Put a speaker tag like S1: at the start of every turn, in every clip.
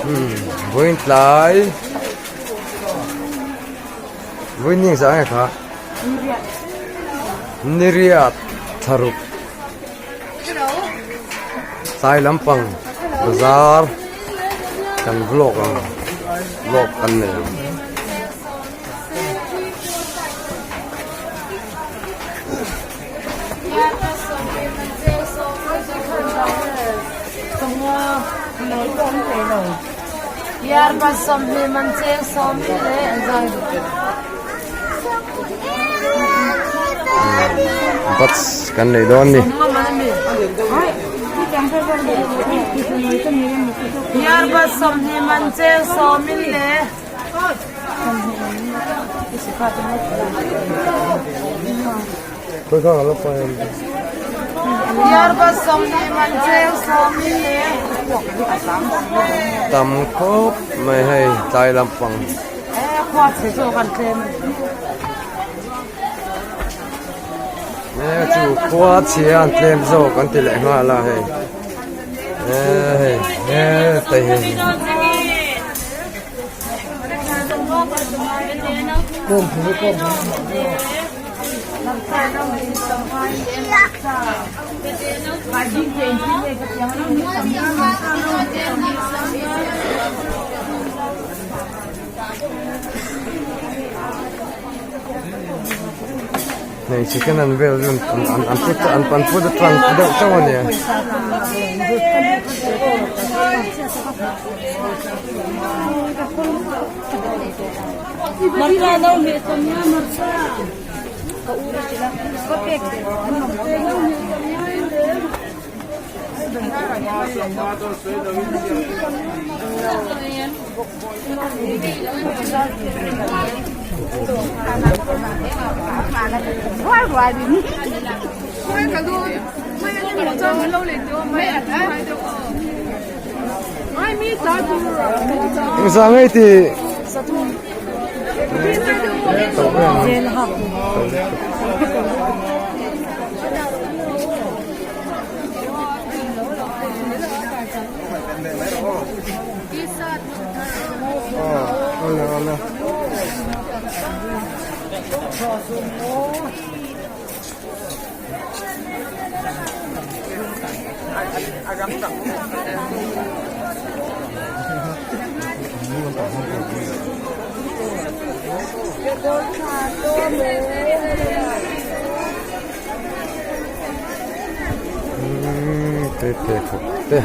S1: Umm vawiin tlai vawiin ni engzah nge kha niriat thlaruk tlai lampang bazar kan vlog ang vlog kan nei ang. Bus kan nei dawn ni. Tam khawp mai hei tlai lampang. Chu khua chhia an tlem zawk an ti leh nghal a hei hei hetlai hi. Hmeichhe ten an vel an an put an an put atang deuh chauh a nia. Engzah ngei tih Te te khawp te.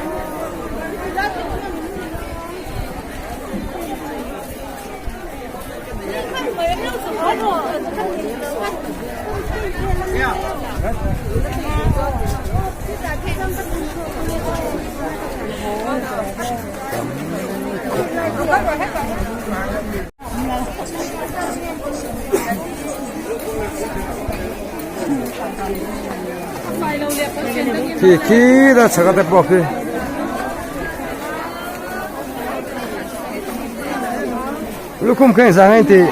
S1: Khi khi la chhaka te pawh khi. Lukhum kha engzah nge tih?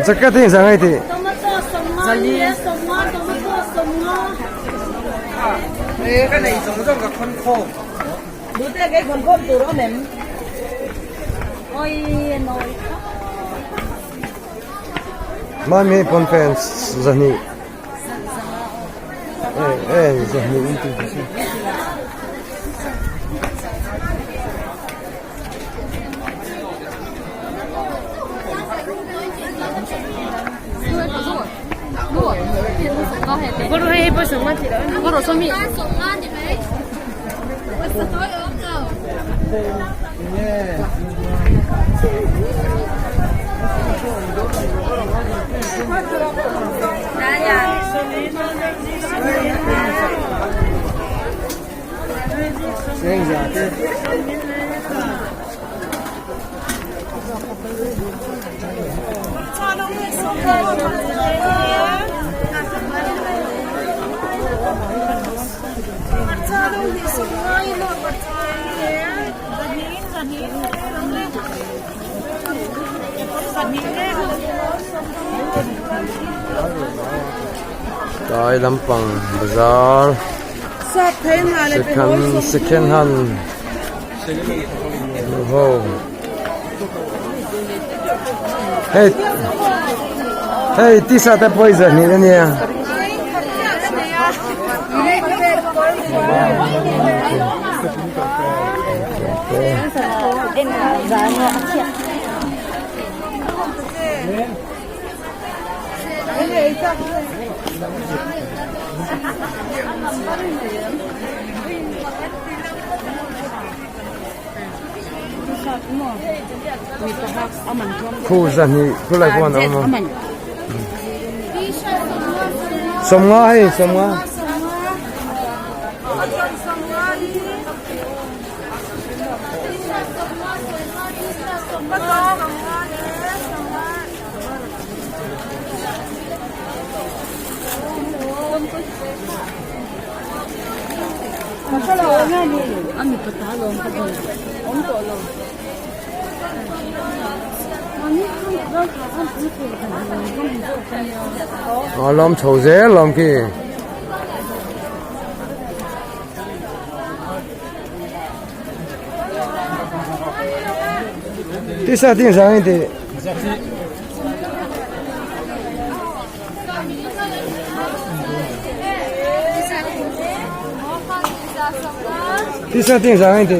S1: Jacket hi engzah nge tih? Mami pawnfen zahnih eh zahnih in ti si. Tlai lampang bazar second second hand ho hei hei t-shirt te pawh i zah hnih ania. Khu zahnih khulai pawh an awm a sawmnga hei sawmnga. A lawm chho zel lawm khi. Tisa ding zang in ti. Tisa ding zang in ti.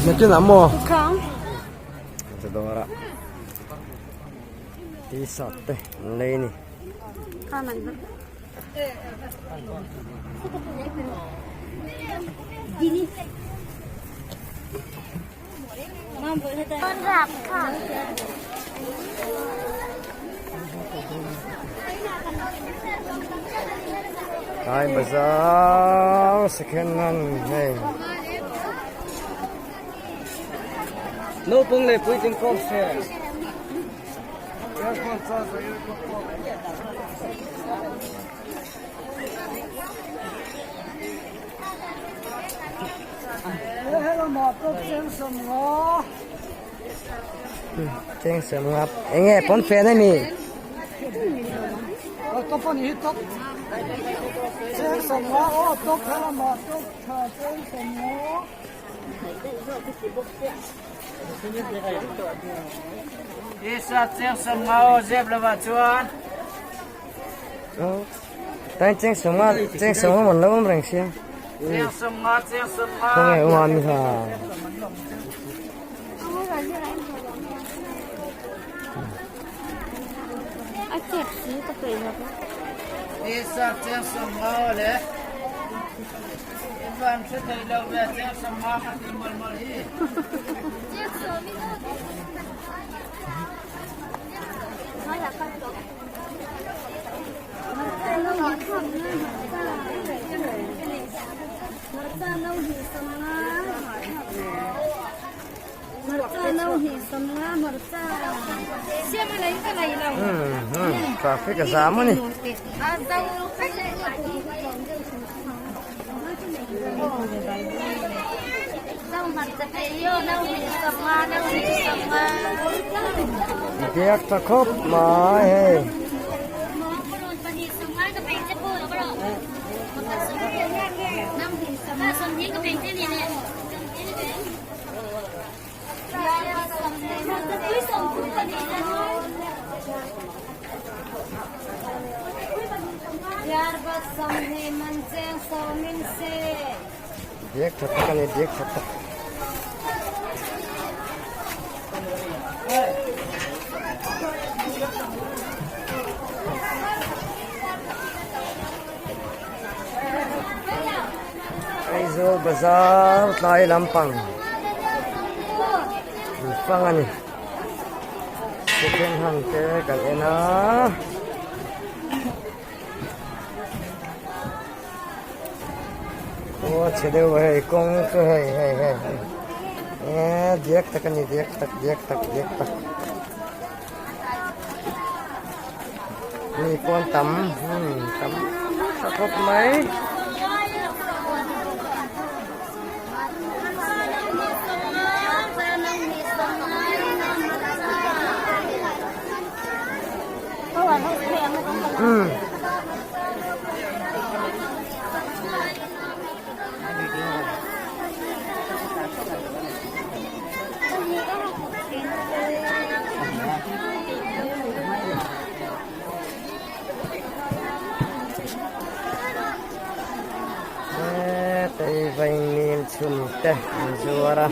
S1: Nakinah maw? Dawrah t-shirt te an lei a ni. Tlai bazar second hand hei.
S2: Naupang leh puitling kawm se.
S1: Cheng sem ngap enge pawnfen a ni. Tan cheng sawm nga cheng sawm nga man lo awm reng sia. Khawnge awm a mi kha.
S3: A chep si ka peih lo.
S1: Traffic a zam a ni. Biak tha khawp mai hei. Biak tha tak a ni biak tha tak. Aizawl bazar tlai lampang an fang a ni second hand te kan en a. Aw chhe deuh a hei kawng chu hei hei hei hei eee diak tak a ni diak tak diak tak diak tak mi pawn tam hmm tam tha khawp mai. Hmm. Vaimim chhum te an zuar a.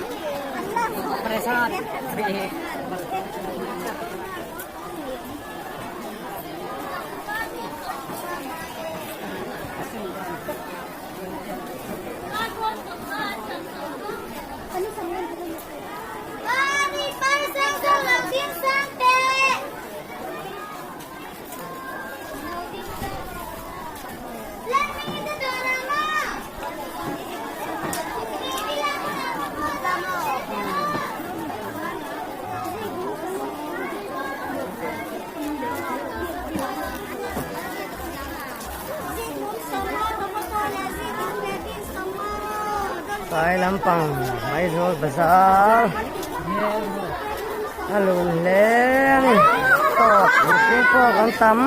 S1: Tlai lampang Aizawl bazar a lun hle a ni tawp mihring pawh kan tam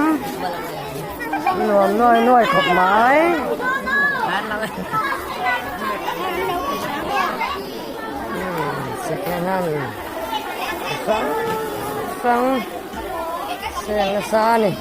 S1: nuam nuai nuai khawp mai. Second hand hrang hrang sel nasa a ni.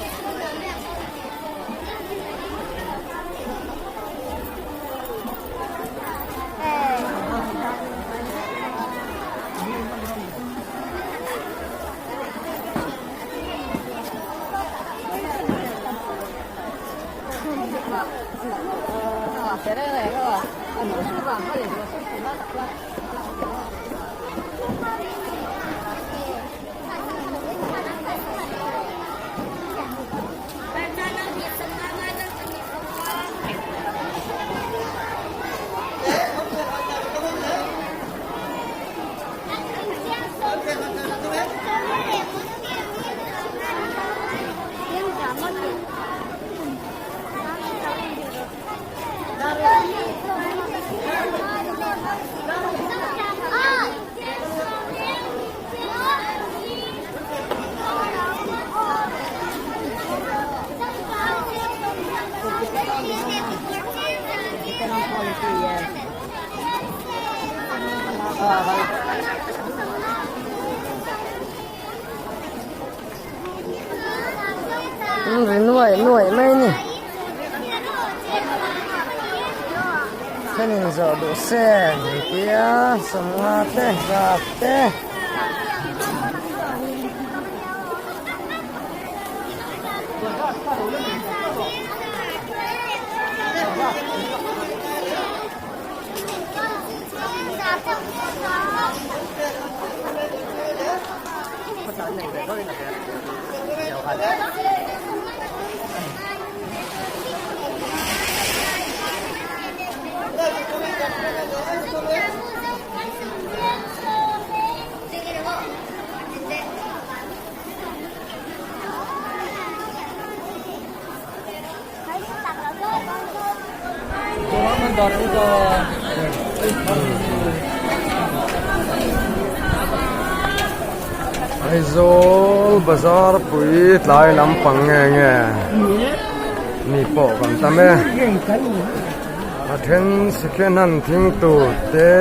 S1: Ri nuai nuai mai a ni thenin zawh duh se an tia sawmnga te zap te. Aizawl bazar pui tlai lampang nge nge mi pawh kan tam e a then second hand thing tur te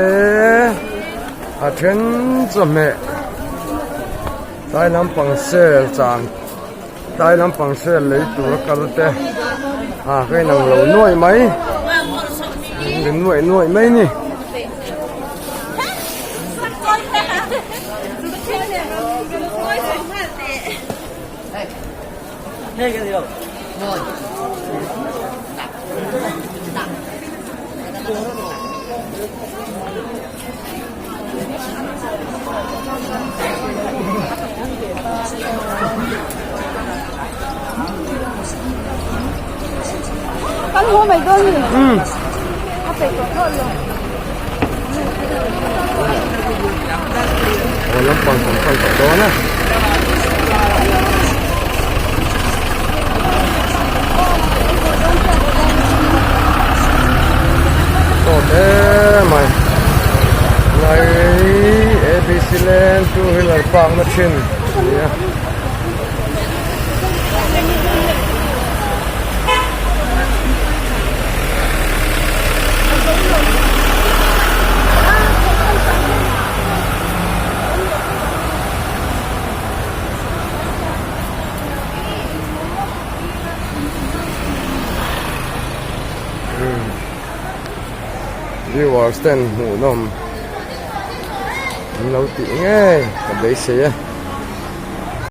S1: a then chawhmeh tlai lampang sale chan. Tlai lampang sel lei tur a kal te a ka inang lo nuaih mai in nuaih nuaih mai ni. Umm. Aw lampang kan pan tawh dawn a. Tawt em mai. Lai ABC Land two wheeler park na thin a ni a. Viewers ten hmuhnawm an lo tih ngei ka beisei a.